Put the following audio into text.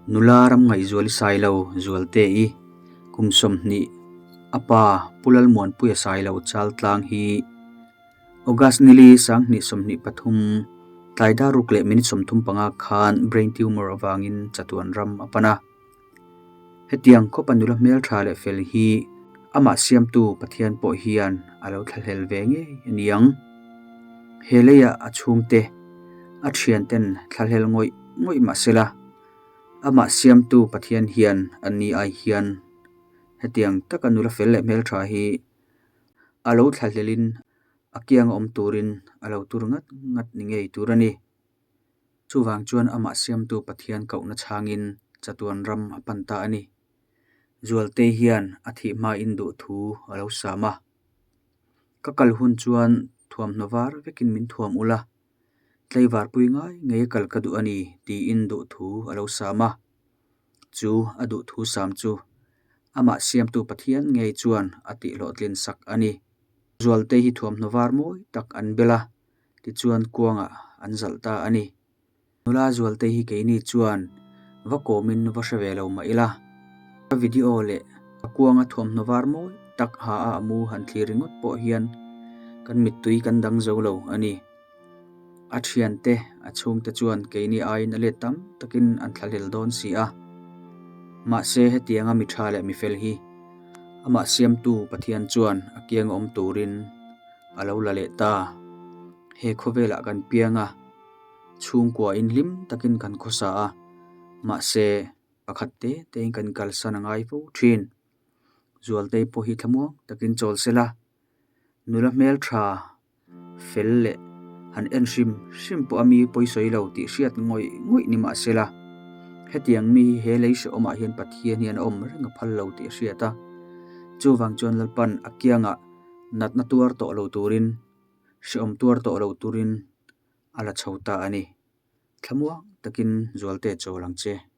Nula Ramngaihzuali Sailo Zualte-i kum 20 a pa Pu Lalmuanpuia Sailo Chaltlang hi August nili 2023 tlai dar ruk leh minute 35 khan brain tumor avangin chatuan ram a pan a. Hetiang khawpa nula hmeltha leh fel hi amah siamtu Pathian pawh hian a lo thlahlel ve ngei a ni ang. He leiah a chhungte, a thianten thlahlel ngawih ngawih mah sela, amah siamtu Pathian hian an ni ai hian hetiang taka nula fel leh hmeltha hi a lo thlahlelin a kianga awm turin a lo tur ngat ngat ni ngei tur a ni. Chuvang chuan amah siamtu Pathian kohna chhangin chatuan ram a pan ta a ni. Zualtei hian a thih hmain duhthu a lo sam a. Ka kal hun chuan thuamhnaw var vekin min thuam ula, tlaivarpui ngai ngei a kal ka duh a ni tiin duhthu a lo sam a. Chu a duhthu sam chu amah siamtu Pathian ngei chuan a tihhlawhtlin sak a ni. Zualtei hi thuamhnaw var mawi tak an bel a. Tichuan kuangah an zalh ta a ni. Nula Zualte hi keini chuan va kawmin va hre ve lo mah ila. A video leh a kuanga thuamhnaw var mawi tak ha a a mu han thlir ringawt pawh hian kan mittui kan dang zo lo a ni. A thiante, a chhungte chuan keini aiin a let tam takin an thlahlel dawn si a. Mahse hetianga mi tha leh mi fel hi amah siamtu Pathian chuan a kianga awm turin a lo la leh ta. He khawvelah kan piang a, chhungkua in hlim takin kan khawsa a, mahse pakhat te tein kan kalsan a ngai fo thin. Zualtei pawh hi thlamuang takin chawl sela, nula hmeltha fel leh han en hrim hrim pawh a mi pawisawi lo tih hriat ngawih ngawih ni mahsela, hetiang mi hi he lei hrehawmah hian Pathian hian a awm reng a phal lo tih a hriat a. Chuvang chuan Lalpan a kiangah Natna tuar tawh lo turin, hrehawm tuar tawh lo turin a la chho ta a ni. Thlamuang takin Zualte chawl ang che.